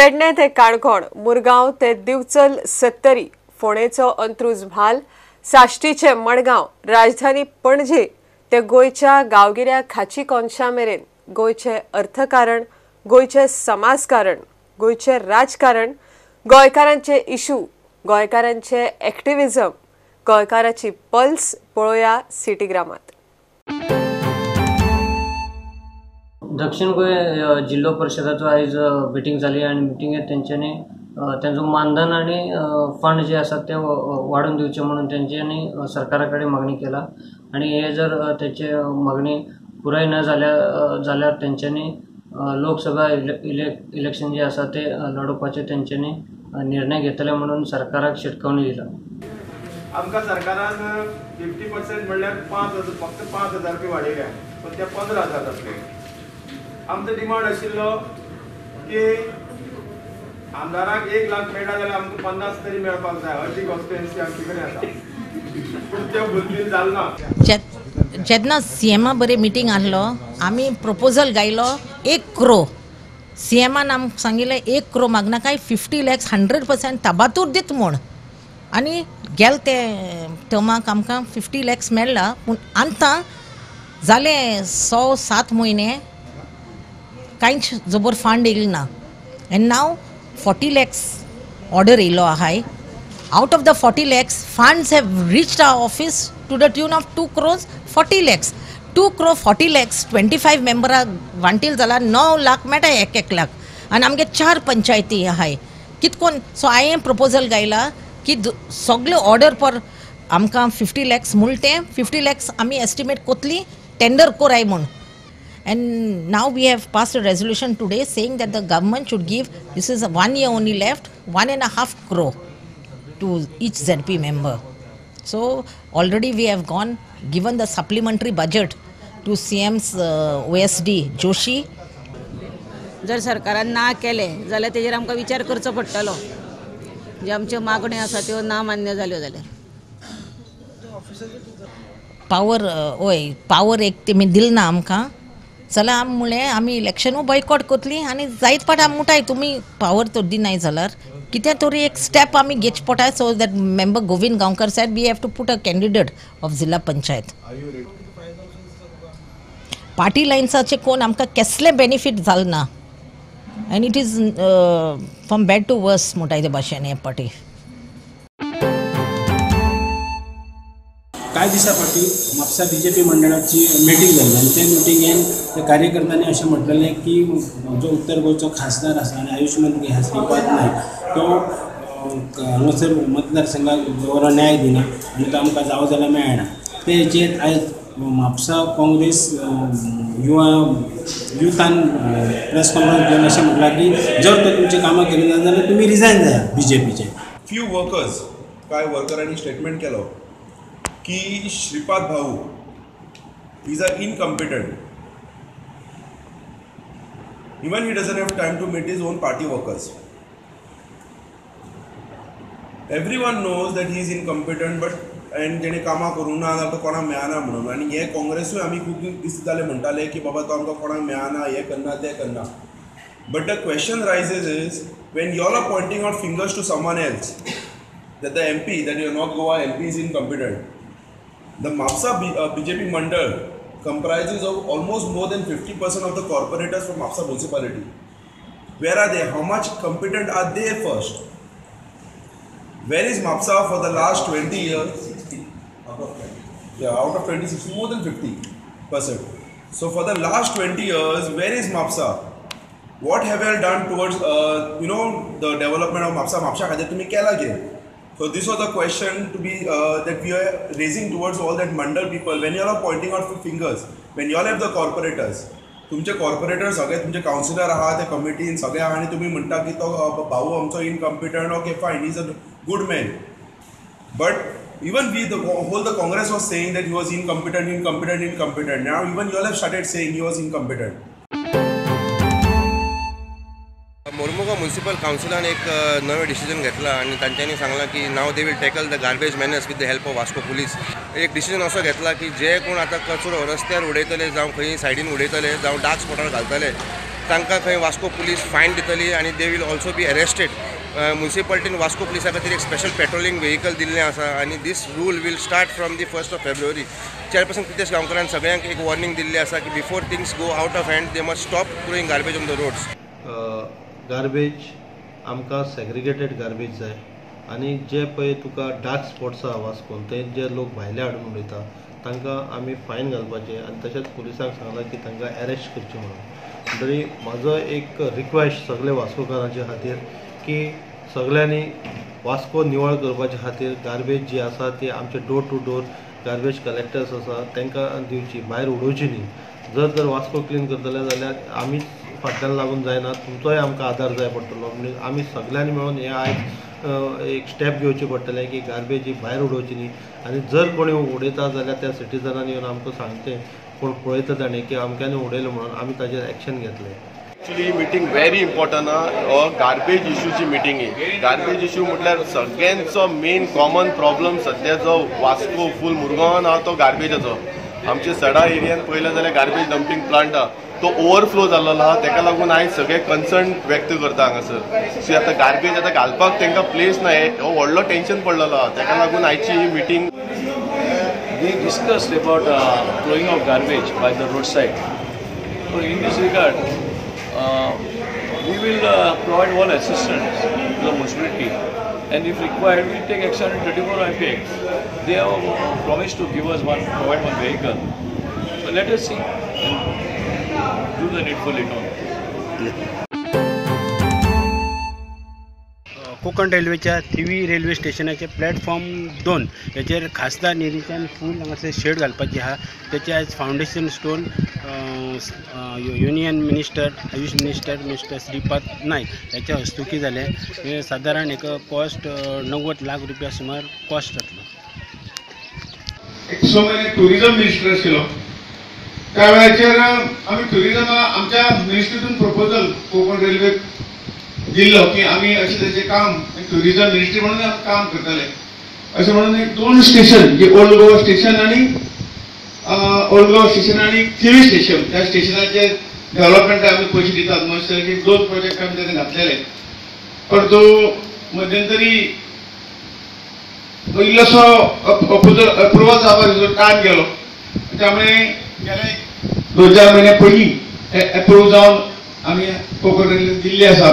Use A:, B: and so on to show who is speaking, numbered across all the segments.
A: पेडणे ते काणकोण, मुरगांव ते दिवचल सत्तरी, फोंडेचो अंत्रुज म्हाल, साश्टीचे मडगांव, राजधानी पणजे ते गोंयच्या गांवगिऱ्या खाची कोनशा मेरेन गोंयचें अर्थकारण, गोंयचें समाजकारण, गोंयचें राजकारण, गोंयकारांचे इशू, गोंयकारांचे एक्टिविजम, गोंयकाराची पल्स पळोवया सिटीग्रामात।
B: दक्षिण गोंय जिल्हो परिशदाचो आयज मिटींग जाली आनी मिटिंगेत तेंच्यांनी तेंचो मानधन आनी फंड जे आसा ते वाडोवन दिवचे म्हणून तेंच्यांनी सरकारा कडेन मागणी केला आनी हे जर तेचे मागणी पुराय न जाल्यार तेंच्यांनी लोकसभा इलेक्शन जे आसा ते लडोवपाचे तेंच्यांनी निर्णय घेतले म्हणून सरकाराक शिटकावणी दिला।
C: आमकां सरकारान 50% म्हणल्यार 5,000 फक्त 5,000 रुपया वाडयल्या, पण ते 15,000 जातले। आमचो डिमांड आशिल्लो की आमदाराक 1 लाख मेळटा जाल्यार आमकां 50 तरी मेळपाक जाय, अशी कॉन्स्टिट्युएन्सी आमचे कडेन आसा, पूण ते फुलफील जालें ना।
D: जेन्ना सीएमा बरे मिटींग आहलो आमी प्रपोजल गायलो 1 क्रो। सीएमान आमकां सांगिल्लें 1 क्रो मागनाकाय, 50 लॅक्स 100% ताबातूर दित म्हूण, आनी गेल ते टर्माक आमकां 50 लॅक्स मेळ्ळा। पूण आतां जाले 6-7 म्हयने कांयच जबर फंड येयलें ना। एंड नाव 40 लॅक्स ऑर्डर येयलो आहाय। Out of the 40 lakhs funds have reached our office to the tune of 2 crores 40 lakhs. 2 crore 40 lakhs 25 मेंबराक वांटील जाल्यार 9 लाख मेळटा, 1-1 लाख, आनी आमगे 4 पंचायती आहाय कितकोन। सो हांवें प्रपोजल गायला की सगळे ऑर्डर पर आमकां 50 लॅक्स मुळटे, 50 लॅक्स आमी एस्टिमेट कोतली टेंडर कोराय म्हूण। And now we have passed a resolution today saying that the government should give, this is 1 year only left, 1.5 crore to each ZP member. So already we have gone, given the supplementary budget to CM's OSD Joshi.
E: जर सरकारान ना केले जाल्यार तेजेर आमकां विचार करचो पडटलो, जे आमच्यो मागण्यो आसा त्यो ना मान्य जाल्यो जाल्यार।
D: पावर वय पावर एक तेमी दिल ना आमकां, चला आमी म्हणलें आमी इलेक्शनूय बॉयकॉट करतली आनी जायत पाट आमी म्हणटाय तुमी पावर तर दिनाय जाल्यार कितें तरी एक स्टेप आमी घेवचे पडटा। So that member Govind Gaonkar said we have to put a candidate of Zilla Panchayat. Party लायन्साचे कोण आमकां कसलें बेनिफीट जालें ना, आनी it is from bad to worse म्हणटाय ते भाशेन हे पार्टी।
F: कांय दिसां फाटीं म्हापसा बीजेपी मंडळाची मिटींग जाल्ली आनी ते मिटिंगेन त्या कार्यकर्त्यांनी अशें म्हटलेलें की जो उत्तर गोंयचो खासदार आसा आनी आयुश मंत्री आसा श्रीपाद नायक तो हांगासर मतदारसंघाक बरो न्याय दिना आनी तो आमकां जावो जाल्यार मेळना। ते हेचेर आयज म्हापसा काँग्रेस युवा युथान प्रेस कॉन्फरन्स घेवन अशें म्हटलां की जर तो तुमचीं कामां करिना जाल्यार तुमी रिजायन जाया बीजेपीचे।
G: फ्यू वर्कर्स, कांय वर्करांनी स्टेटमेंट केलो की Shripad Bhau is a incompetent, even he doesn't have time to meet his own party workers. Everyone knows that he is incompetent, but and तेणे कामां करूंक ना जाल्यार तो कोणाक मेळना म्हणून। आनी हे काँग्रेसूय आमी खूब दीस जाले म्हणटाले की बाबा तो आमकां कोणाक मेळना, हें करना तें करना। But the question rises is when you all are pointing out fingers to someone else that the MP, that your North Goa MP is incompetent. The Mapsa BJP Mandal comprises of almost more than 50% of the corporators from Mapsa municipality. Where are they? How much competent are they first? Where is Mapsa for the last 20 years? 60 out of 20. Yeah, out of 20, 60, more than 50%. So for the last 20 years, where is Mapsa? What have you done towards, you know, the development of Mapsa? Mapsa खातीर तुमी केला कितें? So this was a question to be that we are raising towards all that mandal people. When you all are pointing out fingers, when you all have the corporators, तुमचे corporator सगळे तुमचे councillor आहा ते कमिटीन सगळे आहा आनी तुमी म्हणटा की तो भाऊ आमचो incompetent, okay fine, is a good man. But even we the whole the Congress was saying that he was incompetent, incompetent, incompetent. Now even you all have started saying he was incompetent.
H: Mormugao municipal कावन्सिलान एक नवें decision घेतलां आनी तांच्यांनी सांगलां की now they will tackle the garbage menace with the help of Vasco police. एक decision असो घेतला की जे कोण आतां कचरो रस्त्यार उडयतले जावं खंय सायडीन उडयतले जावं डार्क स्पॉटार घालतले तांकां खंय वास्को पुलीस फायन दितली आनी they will also be arrested. मुन्सिपालिटीन Vasco पुलिसा खातीर एक स्पेशल पेट्रोलिंग व्हेकल दिल्लें आसा आनी this rule will start from the 1st of February. Chairperson Pritesh गांवकरान सगळ्यांक एक वॉर्निंग दिल्ली आसा की before things go out of hand they must stop throwing garbage on the roads.
I: Garbage आमकां सेग्रिगेटेड गार्बेज जाय आनी जे पळय तुका डार्क स्पॉट्स आहा वास्कोन थंय जे लोक भायले हाडून उडयता तांकां आमी फायन घालपाचें आनी तशेंच पुलिसांक सांगलां की तांकां एरेस्ट करचें म्हणून. म्हणटरी म्हाजो एक रिक्वेस्ट सगळे वास्कोकारांचे खातीर की सगळ्यांनी वास्को निवळ करपाचे खातीर गार्बेज जी आसा ती आमचे door to door garbage collectors आसा तांकां दिवची, भायर उडोवची न्ही. जर तर वास्को क्लीन करतले जाल्यार आमीच फाटल्यान लागून जायना, तुमचोय आमकां आदार जाय पडटलो. म्हणजे आमी सगळ्यांनी मेळून हें आयज एक स्टेप घेवचें पडटलें की गार्बेज ही भायर उडोवची न्ही आनी जर कोणी उडयता जाल्यार त्या सिटीजनांनी येवन आमकां सांगचें, कोण पळयता ताणें की अमक्यानी उडयलें म्हणून आमी ताजेर एक्शन घेतलें.
J: एक्चुअली ही मिटींग व्हेरी इम्पॉर्टंट आहा. हो गार्बेज इशूची मिटींग ही. गार्बेज इशू म्हटल्यार सगळ्यांचो मेन कॉमन प्रॉब्लम सद्या जो वास्को फूल मुरगांवान आहा तो गार्बेजाचो. आमच्या सडा एरियान पळयलें जाल्यार गार्बेज डम्पिंग प्लांट आहा तो ओवरफ्लो जाल्लो आहा, तेका लागून आयज सगळे कन्सर्न व्यक्त करता हांगासर. सो आतां गार्बेज आतां घालपाक तांकां प्लेस ना, हो व्हडलो टेन्शन पडलेलो आहा, तेका लागून आयची ही meeting.
K: We discussed about throwing of garbage by the roadside. So in this regard, we will provide all assistance to the municipality, and if required, we will take action in 34 IP Act. They have promised to give us one, provide one vehicle. So let us see and do the needful later on.
F: Konkan रेल्वेच्या थिवी railway स्टेशनाचे platform 2 हेचेर खासदार निधीच्यान फूल हांगासर shade घालपाची आहा. तेचे आयज foundation stone union minister Ayush minister mister Shripad Naik हेच्या हस्तुकी जालें. हे सादारण एक कॉस्ट 90 लाख रुपया सुमार कॉस्ट जातलो.
C: एक 6 महिने टुरिझम मिनिस्टर आशिल्लो त्या वेळाचेर आमी टुरिझमा आमच्या मिनिस्ट्रीतून प्रपोजल कोंकण रेल्वेक दिल्लो की आमी अशें तरेचें काम टुरिझम मिनिस्ट्री म्हणून आमी काम करताले. अशें म्हणून एक 2 स्टेशन जे ओल्ड गोवा स्टेशन आनी ओल्ड गोवा स्टेशन आनी थिवी स्टेशन त्या स्टेशनाचे डेव्हलपमेंट आमी पयशे दितात म्हणून 2 प्रोजेक्ट आमी तेणे घातलेले. पण तो मध्यंतरी इल्लोसो अप्रुवल जावपाक टायम गेलो, त्यामुळे गेले 2-4 महिने पयलीं एप्रूव जावन आमी कोंकण रेल्वे दिल्ली आसा.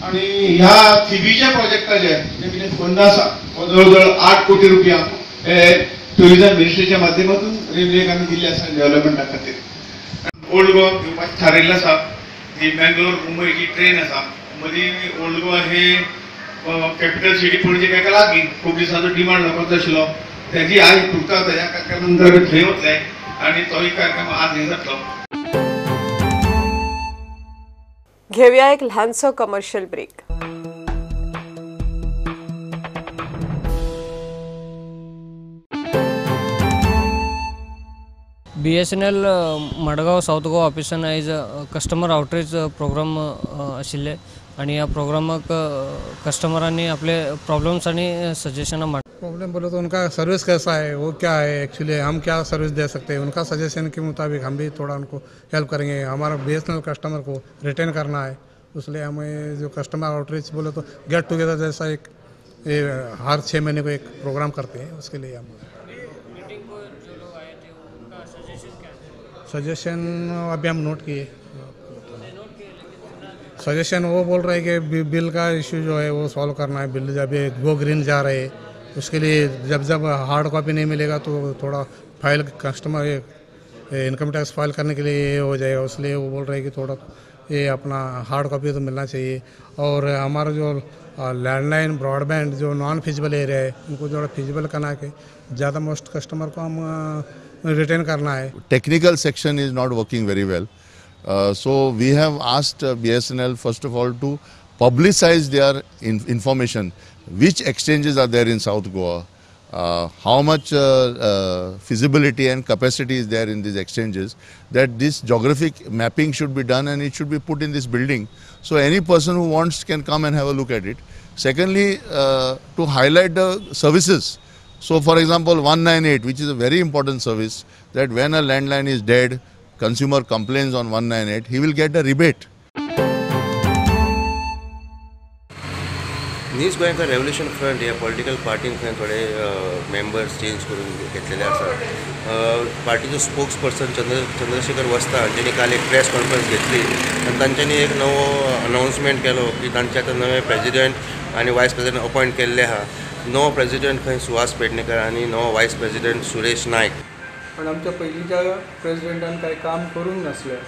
C: आनी ह्या थिवीच्या प्रोजेक्टाचे जे कितें फंड आसा जवळ जवळ 8 कोटी रुपया हे टुरिझम मिनिस्ट्रीच्या माध्यमातून रेल्वेक आमी दिल्ले आसा डेव्हलपमेंटा खातीर. ओल्ड गोवा घेवपाचें थारायिल्लें आसा. जी बेंगलोर मुंबय जी ट्रेन आसा मदीं ओल्ड गोवा हे कॅपिटल सिटी पणजे ताका लागीं खूब दिसांचो डिमांड लोकांचो आशिल्लो, तेजी आयज तुर्ताक ह्या कार्यक्रमा नंतर आमी थंय वतले आनी तोय कार्यक्रम आज हें जातलो.
A: घेऊया एक लहानसो commercial break.
B: BSNL Madgaon South Goa ऑफिसान आयज कस्टमर आउटरीच प्रोग्राम आशिल्ले आनी ह्या प्रोग्रामाक कस्टमरांनी आपले प्रॉब्लम्स आनी सजेशनां मांड.
L: प्रॉब्लम बोले तो उनका सर्विस कैसा है, वो क्या है, एक्चुअली हम क्या सर्विस दे सकते हैं, उनका सजेशन के मुताबिक हम भी थोड़ा उनको हेल्प करेंगे. हमारा BSNL customer को रिटेन करना है, इसलिए हमें जो कस्टमर आउटरीच बोले तो गेट टुगेदर जैसा एक हर 6 महीने को एक प्रोग्राम करते हैं, उसके लिए हम सजेशन अभी हम नोट किए. सजेशन वो बोल रहे हैं कि बिल का इश्यू जो है वो सॉल्व करना है. बिल जब गो ग्रीन जा रहे हैं उसके लिए जब जब हार्ड कॉपी नहीं मिलेगा तो थोड़ा file customer income tax file करने के लिए ये हो जाएगा, इसलिए वो बोल रहे हैं कि थोड़ा ये अपना हार्ड कॉपी तो मिलना चाहिए. और हमारा जो लैंडलाइन ब्रॉडबैंड जो नॉन फिजिबल एरिया है उनको थोड़ा फिजिबल करना के ज़्यादा मोस्ट कस्टमर को हम रिटेन करना है.
M: Technical section is not working very well, so we have asked BSNL first of all to publicize their information, which exchanges are there in South Goa, how much feasibility and capacity is there in these exchanges, that this geographic mapping should be done and it should be put in this building, so any person who wants can come and have a look at it. Secondly, to highlight the services. So for example, 198, which is a very important service, that when a landline is dead, consumer complains on 198, he will get a rebate.
H: नीज गोंयकार revolution front ह्या political पार्टीन खंय थोडे members change करून घेतलेले आसा. पार्टीचो spokes person Chandrashekhar वस्ता हांच्यांनी काल एक प्रेस कॉन्फरन्स घेतली आनी तांच्यांनी एक नवो अनावन्समेंट केलो की तांचे आतां नवे प्रेजिडेंट आनी वायस प्रेजिडेंट अपॉयंट केल्ले आहा. नवो प्रेजिडेंट खंय सुहास पेडणेकर आनी नवो वायस प्रेजिडेंट सुरेश नायक.
N: पण आमच्या पयलींच्या प्रेजिडेंटान कांय काम करूंक नासलें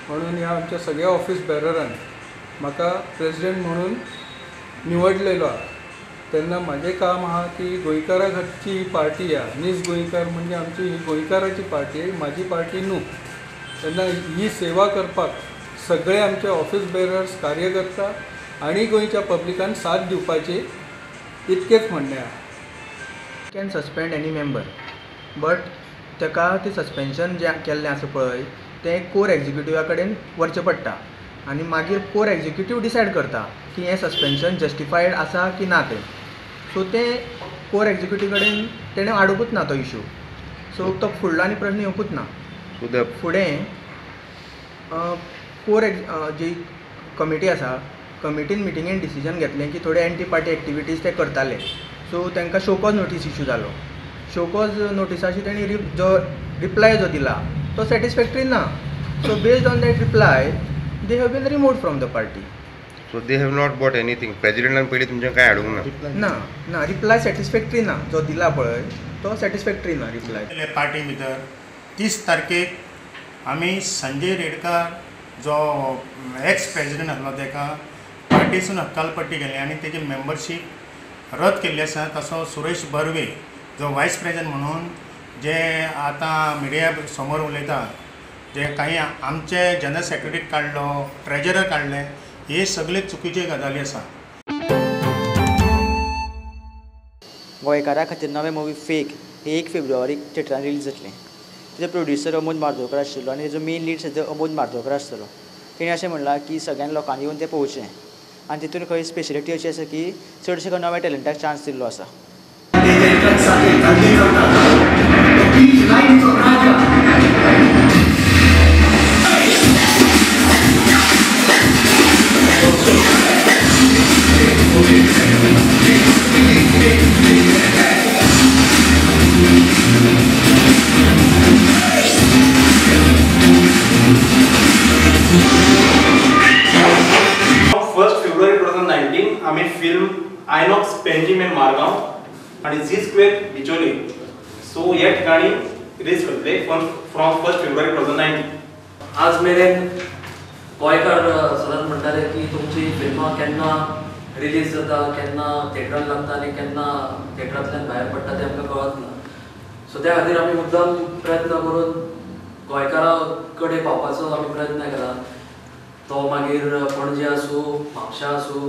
N: म्हणून ह्या आमच्या सगळ्या ऑफिस बेररान म्हाका प्रेजिडेंट म्हणून निवडलेलो आहा. तेन्ना म्हाजें काम आहा की गोंयकारा खातीरची ही पार्टी आहा. नीज गोंयकार म्हणजे आमची ही गोंयकाराची पार्टी, म्हाजी पार्टी न्हू. तेन्ना ही सेवा करपाक सगळे आमचे ऑफिस बेरर्स, कार्यकर्ता आनी गोंयच्या पब्लिकान साथ दिवपाची इतकेंच म्हणणें आहा.
O: Can suspend any member but ताका तें सस्पेन्शन जें केल्लें आसा पळय तें कोर एग्जिक्युटिवा कडेन व्हरचें पडटा आनी मागीर कोर एग्जिक्युटीव डिसायड करता की हें सस्पेन्शन जस्टिफायड आसा की ना तें. सो तें कोर एग्जिक्युटीव कडेन तेणें हाडुंकूच ना तो इशू. सो तो फुडलो आनी प्रश्न येवंकूच ना. फुडें कोर जी कमिटी आसा कमिटीन मिटिंगेन डिसिजन घेतलें की थोडे एंटी पार्टी एक्टिविटीज ते करताले. सो तांकां शोकॉज नोटीस इशू जालो. शोकॉज नोटिसाची तेणी जो रिप्लाय जो दिला तो सॅटिस्फॅक्टरी ना. So based on that reply they have been removed from the party.
H: So they have not bought anything. प्रेजिडेंटान पयलीं तुमच्या कांय हाडूंक ना?
O: ना ना, रिप्लाय सॅटिस्फॅक्टरी ना, जो दिला पळय तो सॅटिस्फॅक्टरी ना रिप्लाय.
P: पार्टी भितर 30 तारखेक आमी संजय रेडकर जो एक्स प्रेजिडेंट आसलो ताका पार्टीसून हक्कालपट्टी केली आनी तेजी मेंबरशीप रद्द केल्ली आसा. तसो सुरेश बर्वे जो वायस प्रेजिडेंट म्हणून जे आतां मिडिया समोर उलयता, जे काही आमचे जनरल सेक्रेटरीक काडलो, ट्रेजरर काडले, हे सगळे चुकीचे गजाली आसा.
Q: गोंयकारा खातीर नवें मुवी फेक हे 1 फेब्रुवारीक थिएटरान रिलीज जातलें. तेजो प्रोड्युसर अमोद मार्दोळकर आशिल्लो आनी तेजो मेन लीड सद्या अमोद मार्दोळकर आसतलो. तेणें अशें म्हणलां की सगळ्यां लोकांनी येवन तें पळोवचें आनी तितून खंय स्पेशलिटी अशी आसा की चडशे खंय नव्या टॅलंटाक चान्स दिल्लो आसा.
R: First February 2019 आमी film INOX Panjim and Margao आणि झी स्क्वेअर बिचोली सो ह्या ठिकाणी रिलीज करतले फ्रॉम 1 फेब्रुवारी 2019.
S: आज मेरेन गोंयकार सदांच म्हणटाले की तुमची फिल्मां केन्ना रिलीज जाता, केन्ना थिएटरान लागता आनी केन्ना थिएटरांतल्यान भायर पडटा तें आमकां कळत ना. सो त्या खातीर आमी मुद्दाम प्रयत्न करून गोंयकारा कडेन पावपाचो आमी प्रयत्न केला. तो मागीर पणजे आसूं, म्हापशा आसूं,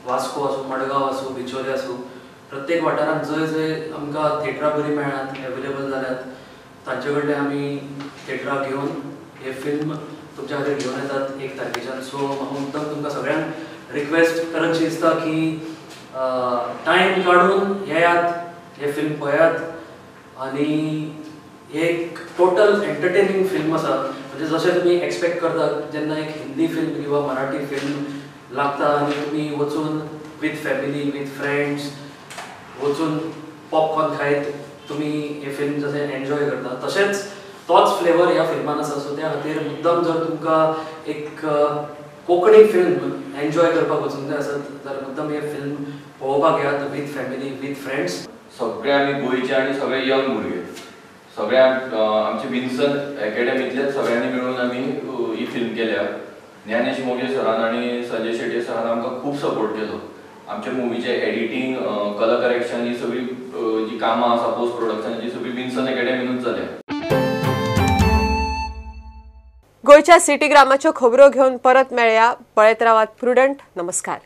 S: वास्को आसूं, मडगांव आसूं, बिचोले आसूं, प्रत्येक वाठारांत जंय जंय आमकां थिएटरां बरीं मेळ्ळ्यांत, एवेलेबल जाल्यात, तांचे कडल्यान आमी थिएटरां घेवन हें फिल्म तुमच्या खातीर घेवन येतात 1 तारखेच्यान. सो म्हाका मुद्दाम तुमकां सगळ्यांक रिक्वेस्ट करची दिसता की टायम काडून येयात, हें फिल्म पळयात आनी एक टोटल एंटरटेनिंग फिल्म आसा. म्हणजे जशें तुमी एक्सपेक्ट करतात जेन्ना एक हिंदी फिल्म किंवा मराठी फिल्म लागता आनी तुमी वचून विथ फॅमिली, विथ फ्रेंड्स वचून पॉपकॉर्न खायत तुमी हें फिल्म जशें एन्जॉय करता तशेंच तोच फ्लेवर ह्या फिल्मान आसा. सो त्या खातीर मुद्दाम जर तुमकां एक कोंकणी फिल्म एन्जॉय करपाक वचूंक जाय आसत जाल्यार मुद्दाम हें फिल्म पळोवपाक येयात विथ फॅमिली, विथ फ्रेंड्स.
T: सगळे आमी गोंयचे आनी सगळे यंग भुरगे, सगळे आमचे विन्सन एकेडमींतले सगळ्यांनी मेळून आमी ही फिल्म केल्या. ज्ञानेश मोगे सरान आनी संजय शेट्ये सरान आमकां खूब सपोर्ट केलो. आमच्या मुवीचें एडिटींग, कलर करेक्शन ही सगळी जी कामां आसा, पोस्ट प्रोडक्शन जी सगळी विन्सन एकेडमीनूच जाल्या.
A: गोंयच्या सिटी ग्रामाच्यो खबरो घेवन परत मेळया. पळयत रावात प्रुडंट. नमस्कार.